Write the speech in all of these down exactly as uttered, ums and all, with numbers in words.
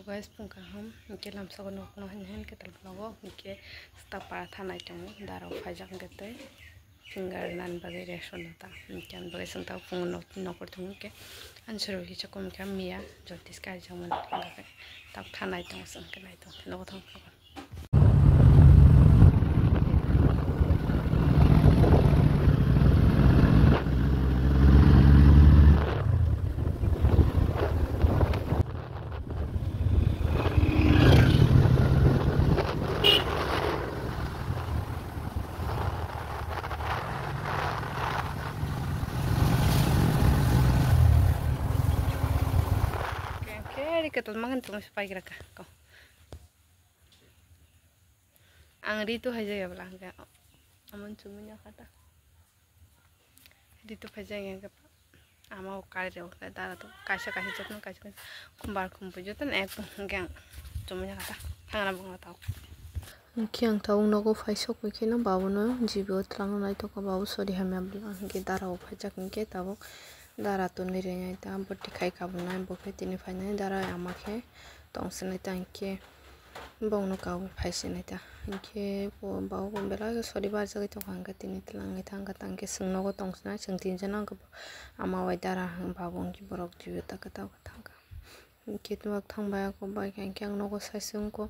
Guys, phung kaham, hwnkhe lamsao nokno hin hin khe tal vlog o, hwnkhe stapara thanai tongo, dara o phaijak hwnkhe tei finger nani bagwi rest rwna ta, hwnkhe ani bagwi chwng ta phung nok, nokor thung hwnkhe ani sero kisa kom khe miya, jotis kaijakmani hwnkhe tak thanai tongo, chwng khe nai tongo, nogo thang phuru. Khe ri kwtal mangan tongma se paigra ka ko. Ang ri tu hai jaya bwla hwnkhe amon chumui ya kha ta. Ri tu phai jaya hwnkhe ama o kai rw khe dara tu kaisa kaisa jotono kaisa kaisa khumbar khumbu jotono ek hwnkhe ang chumui ya kha ta. Thangra bwkha ta. Hwnkhe ang tabuk nogo phai sok bai kheno babono G B o twlangna naitokha, babu sori hamya bwla hwnkhe dara o phaijak hwnkhe tabuk dara tonwi rwnai ta bwtwi khai kabulnai bo khe tini phainai dara ama khe tongsinai ta hwnkhe. Bongno kawi phai sinai ta. Hinkhe bo babu belai khe sori barjagwi tongkha, hinkhe tini twlang wngwi thangkha, tangkhe chwng nogo tongsinai, chwng tinjon nangkhe ama bai dara babu hinkhe borok jiyo ta kwtal khe thangkha. Hinkhe twmwk thangbai kok bai khe hinkhe ang nogo sai se wngkho.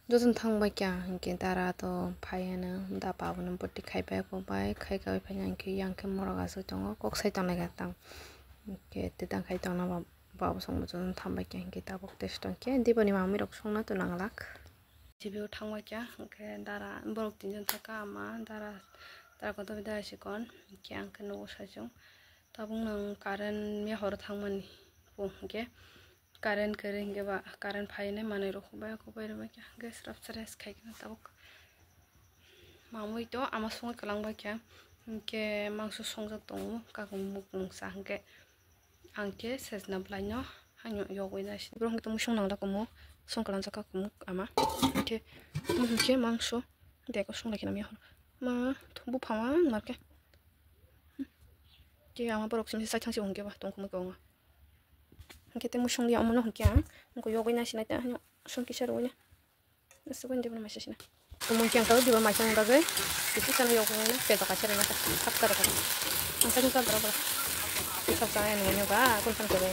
Jotono thangbai khe ang hinkhe dara to phai hwnwi da babuno bwtwi khaibai kok bai khai kawi phai hinkhe yang khe morok aswk tongo kok sai tongnai kha tang. Hinkhe tei tang khai tongna ba. Babu song bochon thambai khe hinkhe tabuk tei song khe diboni mamui rok songna to nanglak. G B o thangbai khe hinkhe dara borok tinjon thangkha ama dara dara kotor dara sikon hinkhe ang khe nogo saichung tabuk nang current ya horo thangmani bo hinkhe current kwrwi hinkhe ba current phainai manwi rok hubai hubai rwbai khe hinkhe srap sres khai khe tabuk mamui to ama songwi kwlangbai khe hinkhe mangso songjak tongo kakung mukung sa hinkhe. Ang khe sejna bwlaino haino yogwi nai se. Borok hwnkhe tongmung song nang da kumo, song kwlangjak kha kumo ama. Hwnkhe, tamo hwnkhe mangso bego song lai khe namya hor. Ma, buphang ma nang khe. Khe ama borok simi sai thang se hwnkhe ba tong kumui kwbangma. Hwnkhe tei mui song liya omono hwnkhe ang, wngkha yogwi nai se nai ta haino song kisa rwui nai. Aswk ani diboni maisa sina. Tumung khe ang tabuk diba maisa ni bagwi. Kisa sana yok nai na, peda kaisa rwna kha. Thak ta rwkha. Ang sakni kha borok borok. Kisa sana ni nyoga, kun san khe.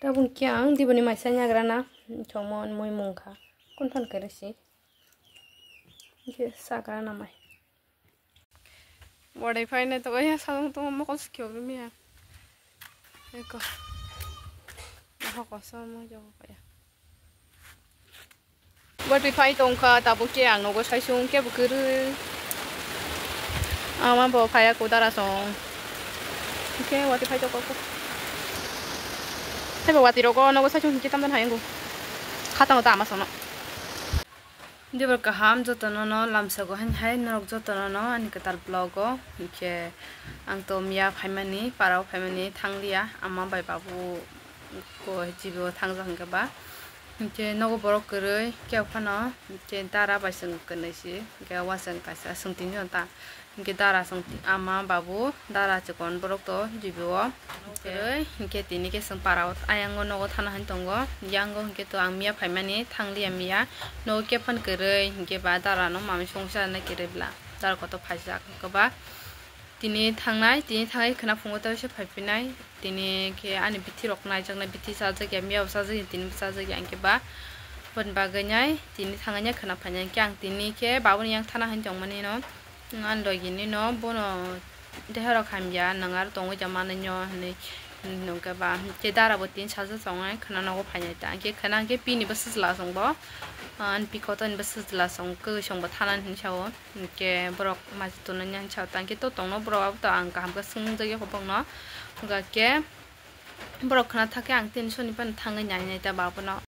Tabuk khe ang diboni maisa ni agra na. Chomon mui mung kha. Kun san khe risi. Khe sakra na mai. Bwdai phainai to, ya, sajong tongma mokol sikhe oro miya. Eko. Aha koso mo jogo kaya. Bwdai phai tongkha, tabuk khe ang nogo saisung khe bo kwrwi. Ama bo phaya kudara song. Khe wati phai tongkha. Hai bo wati rogo nogo saisung khe tamdan hai ango. Khatang ta ama sono. Dibor kaham jotono no lamsago hain hai norok jotono no ani kwtal vlog o hinkhe ang to miya phaimani para o phaimani thangliya ama bai babu ko jibo thangjak hinkhe ba hinkhe nogo borok kwrwi kebo phano hinkhe dara bai chwng kwnwi si hinkhe uansuk kaisa swng tini jona ta. Hinkhe dara chwng ama babu dara chikon borok to jibo o. Kwrwi hinkhe tini khe chwng para o ayang o nogo thana hin tongo. Yang o hinkhe to ang miya phaimani thangliya miya. Nogo khe phano kwrwi hinkhe ba dara no mamai songsa na kwrwi bwla. Dara kotor phaijak hinkhe ba tini thangnai, tini thangnai khwna phungo tei se phaiphinai. Tini khe ani bithi rok naijaknai, bithi chajakya, miya bo chajakya, tini bo chajakya hinkhe ba. Boni bagwi nai tini thangnai khwna phainai hinkhe ang tini khe babuni yang thana hin tongmani no. Ani logi nino bono deha rok hamya, nwng aro tongwi da manwi no hinwi nungkhe ba, tei dara bo tin sajak tongnai khwna nogo phainai ta, hinkhe khwna hinkhe pini bo sijla song bo, ani pi kotor ni bo sijla song, kwsong bo thanani hinwi sao, hinkhe borok machi tonwi hinwi sao ta, hinkhe to tongno borok abo to ang kaham khe swngjak yakho bokno, hwnkhe borok khwna thakhe ang tini soni phano thangwi nai nai ta ba bono.